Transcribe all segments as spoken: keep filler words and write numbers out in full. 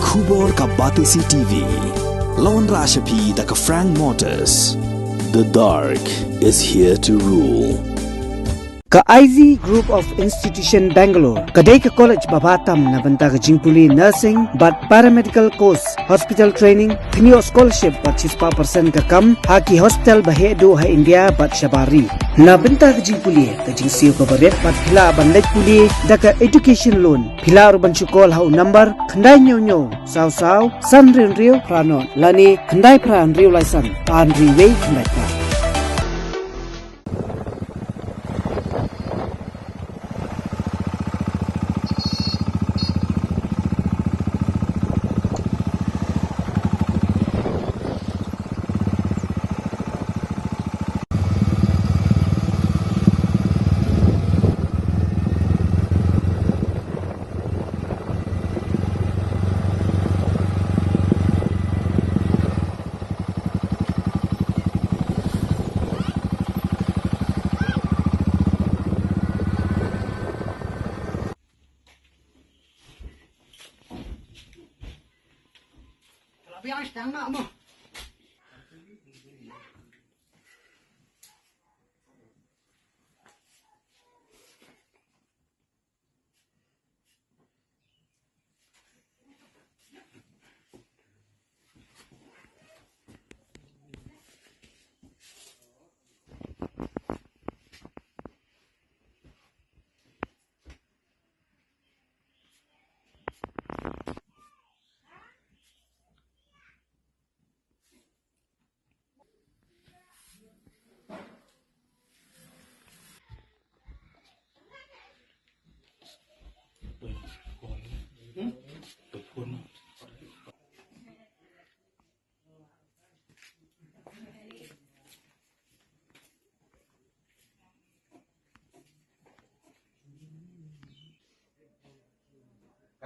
Khubor ka Batesi T V. La wanrah sha phi da ka Frank Motors. The dark is here to rule. Ka I Z Group of Institution Bangalore ka dei ka college ba bha tam na bynta ka jingpule nursing bad paramedical course, hospital training, kynnoh scholarship bad shispah percent ka kam ha ki hospital ba heh duh ha India bad shabar ri. Na bynta ka jingpule, ka jingsiew kaba rit bad phi lah ban leit pule da ka education loan. Phi lah ruh ban shu call ha u number khyndai hynñiew hynñiew saw saw san hynriew hynriew phra nod lane khyndai phra hynriew lai san ar hynriew wei khyndai phra.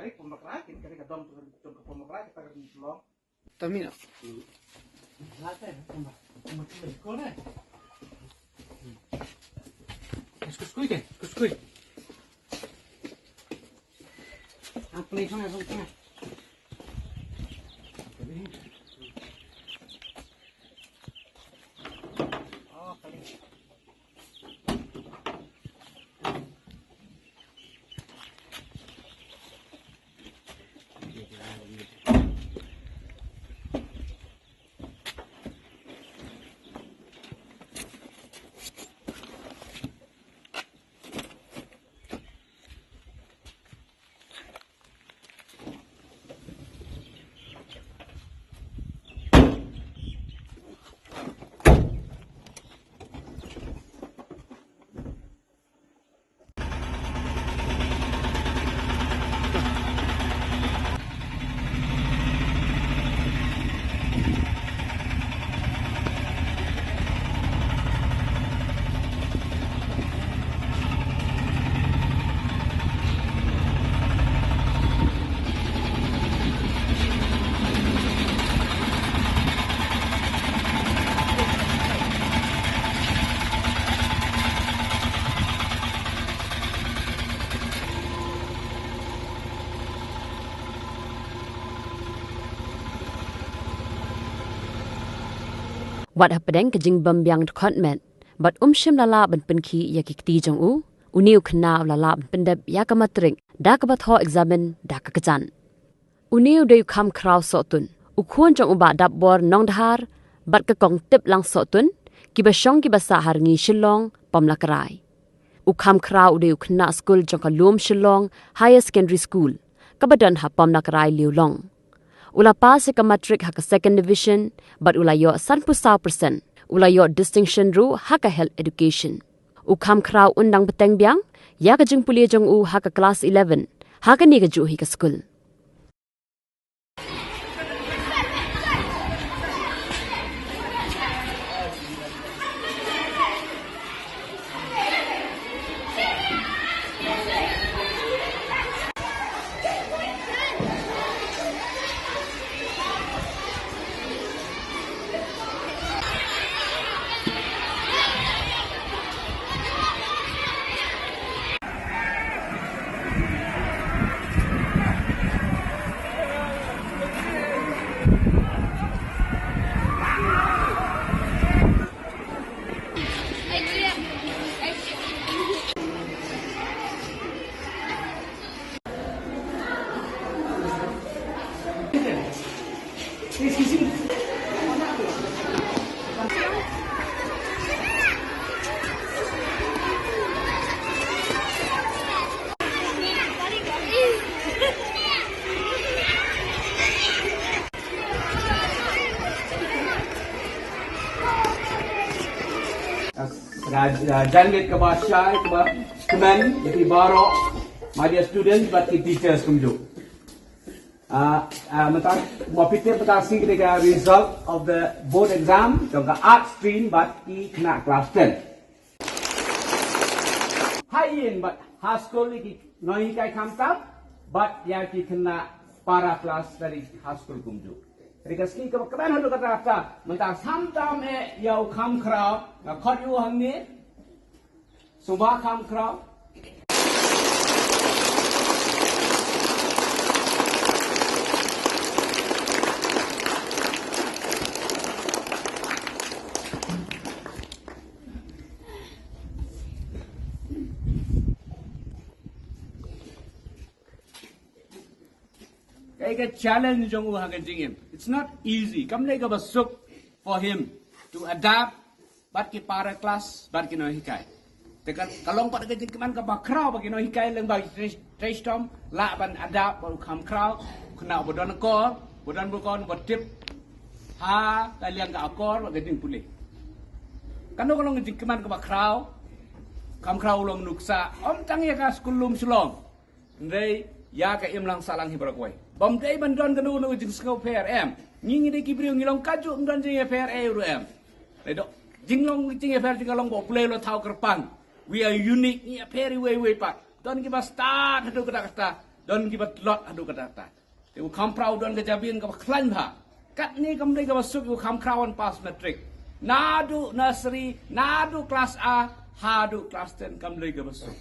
Kare pom lakra, kin kare ka dom tu, tu ka pom lakra, kita kare ni long. Tamina. Kuskui ke, kuskui. Ang play ko na, ko na. Wat hapdeng ka jingbym biang dkhot met bad um shym la lah ban pynkhih ïa ki kti jong u, une u khynnah u la lah ban pyndep ïa ka matrik da kaba thoh eksamin da ka kjat. Une u dei u Khamkhraw Sohtun, u khun jong u Bah Dapbor Nongdhar bad ka Kong Tiplang Sohtun, kiba shong kiba sah ha Rngi Shillong, Pomlakrai. U Khamkhraw u dei u khynnah skul jong ka Lum Shillong Higher Secondary School, kaba don ha Pomlakrai, Liulong. U la pass ïa ka matrik ha ka second division bad u la ïoh sanphew saw percent. U la ïoh distinction ruh ha ka health education. U Khamkhraw un dang bteng biang ïa ka jingpule jong u ha ka klas eleven ha kane kajuh hi ka skul. Ka, ah, janmiet kaba shai, kaba kmen ïa phi baroh, my dear students, bad ki teachers kumjuh. Ah, ah, mynta, ma phi tip mynta shi ka result of the board exam jong ka art stream bad ki khynnah class ten. Ha ïing bad ha skul ïa ki nonghikai khamtam bad ïa ki khynnah para klas dari ha skul kumjuh. Ri ka sngi kaba kmen haduh katta katta, mynta sam tam eh ïa u Khamkhraw, nga khot ïa u hangne, Sngewbha Khamkhraw. Kaei ka challenge jong u ha ka jingim. It's not easy. Kam dei kaba suk for him to adapt bad ki para klas, bad ki nonghikai. Te ka, ka long pat ka jingkmen kaba khraw ba ki nonghikai lyngba ki trei, trei shitom lah ban adapt bad u Khamkhraw, khynnah uba don akor, uba don burom, uba tip ha ka liang ka akor bad ka jingpule. Kano ka long ka jingkmen kaba khraw, Khamkhraw u long nuksa, ym tang ïa ka skul lum Shillong, hynrei ïa ka imlang sahlang hi baroh kawei. Bym dei ban don kano kano ka jingsngewpher, em. Ngi ngi dei ki briew, ngi long kajuh, ym don jingïapher ei ruh, em. Dei dok, jinglong jingïapher jong ka long ba U Blei u la thaw kyrpang. We are unique, ngi ïapher iwei iwei pat. Don kiba stad haduh katta katta, don kiba tlot haduh katta katta. Te u Khamkhraw u don ka jabieng kaba khlaiñ bha. Katne kam dei kaba suk ïa u Khamkhraw ban pass matric. Naduh nursery, naduh klas A haduh klas ten, kam dei kaba suk.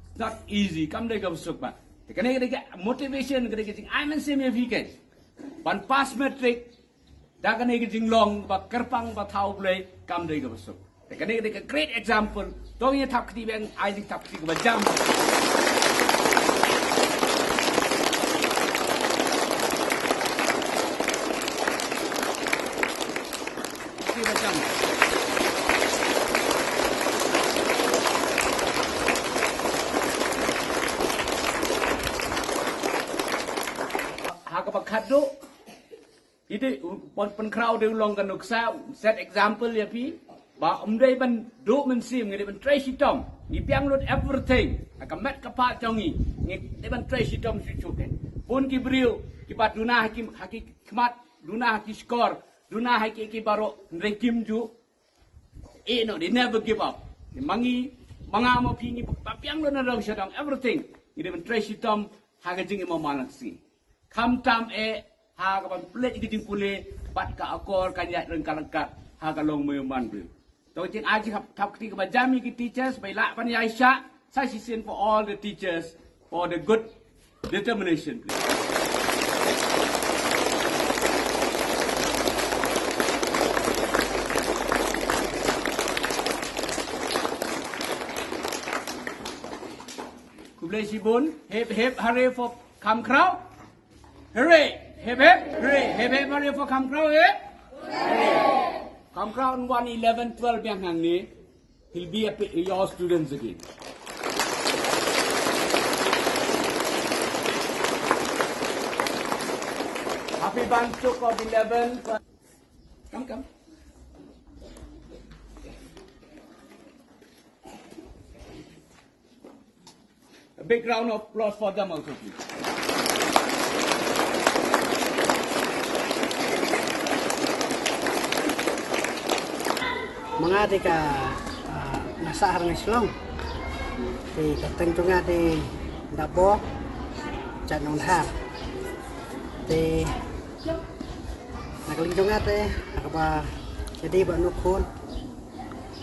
It's not easy, kam dei kaba suk ba. Te kane ka dei ka motivation, ka dei ka jingai mynsiem ïa phi keiñ ban pass matric da kane ka jinglong ba kyrpang ba thaw U Blei, kam dei kaba suk. Te kane ka dei ka great example. To ngin thap kti biang, ai jingthap kti kaba jam. Kti kaba jam. Ha kaba khatduh, ïa dei u pyn, pynkhraw dei u long ka nuksa, set example ïa phi. Ba ym dei ban duh mynsiem, ngi dei ban trei shitom. Ngi biang lut everything. Ha ka met ka phad jong ngi, ngi dei ban trei shitom shuh shuh. Bun ki briew kiba duna ha ki, ha ki khmat, duna ha ki shkor, duna ha ki, ki baroh, hynrei kim ju, eh, no, they never give up. Ma ngi, ma nga ma phi, ngi ba biang lut na dong sha dong, everything. Ngi dei ban trei shitom ha ka jingim man la ka sngi. Khamtam eh ha ka ban pynleit ka jingpule bad ka akor kan ïaid ryngkat ryngkat ha ka longmai u manbriew. To ka jingai jingthap, thap kti kaba jam ïa ki teachers, ba ïa lah ban ïaishah, sa shisien for all the teachers for the good determination, please. Khublei shibun, hip hip hooray for Khamkhraw. Hooray! Hip hip! Hooray! Hip hip hooray for Khamkhraw, eh? Hooray! Khamkhraw yn wan eleven twelve biang hangne. He'll be a pi-, your students again. Happy Bantuk of eleven. Come, come. A big round of applause for them also, please. Ma nga te ka, ah, nga sah ha Rangi Shillong. Te ka kyrteng jong nga te Dapbor Jait Nongdhar. Te na ka liang jong nga te, ha kaba ïadei bad u khun,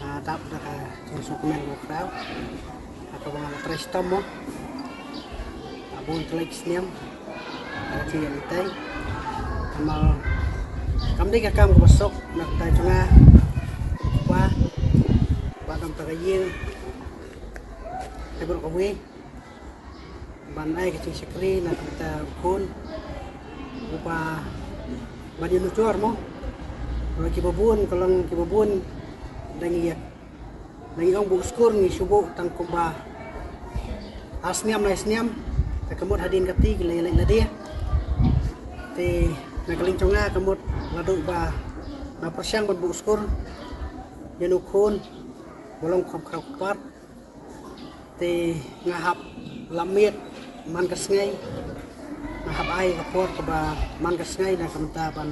ah, dap da ka jingsngewkmen u khraw. Ha kaba nga la trei shitom mo ha bun tylli ki snem ha ka jingïaid lynti. Namar kam dei ka kam kaba suk na ka bynta jong nga, u kpa, bad na ka bynta ka ïing, ha baroh kawei. Ban ai ka jingshakri na ka bynta u khun uba Ba dei nujor mo. Ba kiba bun, ka long kiba bun da ngi ïa, da ngi ong buh skur ngi shu buh tang kumba ar snem lai snem. Te ka mut hadien kata ki leit leit lade. Te na ka liang jong nga ka mut la duh ba nga pyrshang ban buh skur ïa u khun ba long kham khraw kpar. Te nga hap lap miet man ka sngi, nga hap ai ka por kaba man ka sngi na ka bynta ban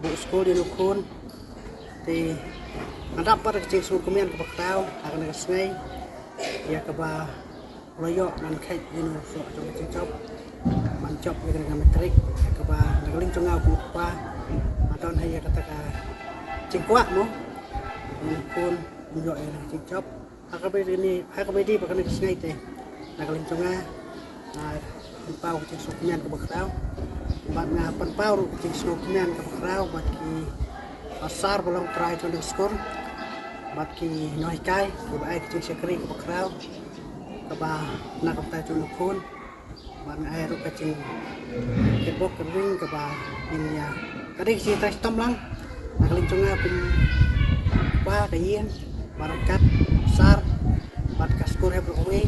buh skur ïa u khun. Te nga dap pat ka jingsngewkmen kaba khraw ha kane ka sngi ïa kaba u la ïoh ban kheit ïa u soh jong ka jingjop ban jop ïa kane ka matric, ïa kaba na ka liang jong nga u kpa nga don ha ïa kata ka jingkwah mo, ïa u khun un ïoh ïa kane ka jingjop. Ha kaba ïadei, ha kaba ïadei bad kane ka sngi te na ka liang jong nga nga pynpaw ka jingsngewkmen kaba khraw. Bad nga pynpaw ruh ka jingsngewkmen kaba khraw bad ki officer ba long trai jong ka skul bad ki nonghikai kiba ai ka jingshakri kaba khraw kaba na ka bynta jong u khun. Bad nga ai ruh ka jingkyrpad ka ring kaba ngin ïa, ka dei ka jingtrei shitom lang na ka liang jong nga kum kpa ka ïing, bad ryngkat sar bad ka skul hep ruh kawei.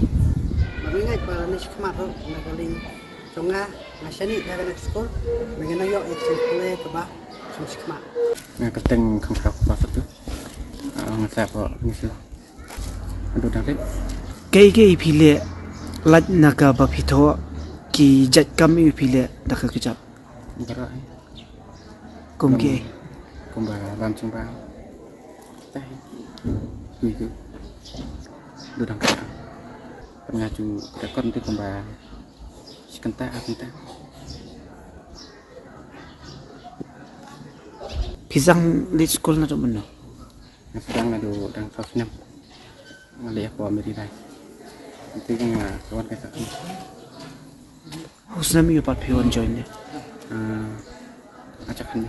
Bad nga ngeit ba lane shi khmat ruh na ka liang jong nga, nga shaniah ha kane ka skul, ba ngin ïoh ïa ka jingpule kaba shim shi khmat. Nga kyrteng Kham Khraw Kpa Satu. Ah, nga sa ko ngi sila. Adu dang rit. Kaei kaei phi leh lait na kaba phi thoh, ki jait kam ei phi leh da ka kjat? Baroh, eh. Kum kaei? Kumba lam jingbam. Tah. Ni tu. Adu dang rit. Pynngah ju record tu kumba shi kynta, ar kynta. Phi sdang leit skul naduh mynno? Nga sdang naduh dang saw snem. Nga leit hapoh Mary Rice. Te nga wan ka sa. Hooid, snem ïa pat phi wan join ne? Ah, acha khan.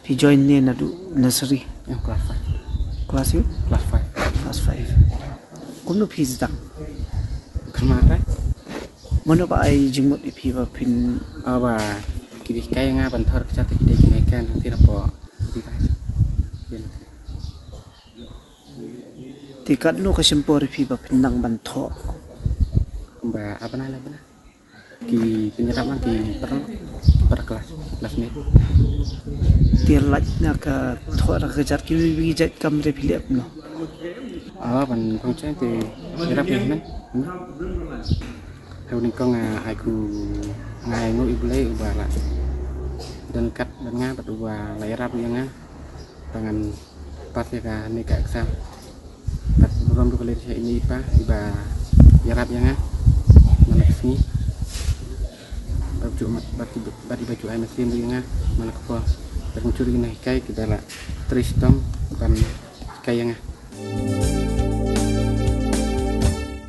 Phi join ne naduh nursery? Ïa, class five. Class ïa? Class five. Class five. Kumno phi sdang? Khmat eh. Mano ba ai jingmut ïa phi ba phin? Aba ki dei hikai nga ban thoh ka kjat, te ki dei ki hikai nga, te hapoh Mary Rice. Te katno ka shim por ïa phi ba phin nang ban thoh? Kumba ar bnai lai bnai. Ki pynïarap lang ki para, para klas, classmate. Te lait na ka thoh da ka kjat, kiwei kiwei ki jait kam te phi leh kumno? Ah, ban pynshai te ïarap ïa men. Hynrei nyngkong, ah, ai ku, nga ai nguh ïa U Blei uba la don kat don nga bad uba la ïarap ïa nga ba ngan pass ïa kane ka exam. Bad burom ruh ka leit sha ine i pa iba ïarap ïa nga man la ka sngi. Bad ju, bad, bad iba ju ai mynsiem ruh ïa nga man la ka por. Bad nga ju ri na hikai kiba la trei shitom ban hikai ïa nga.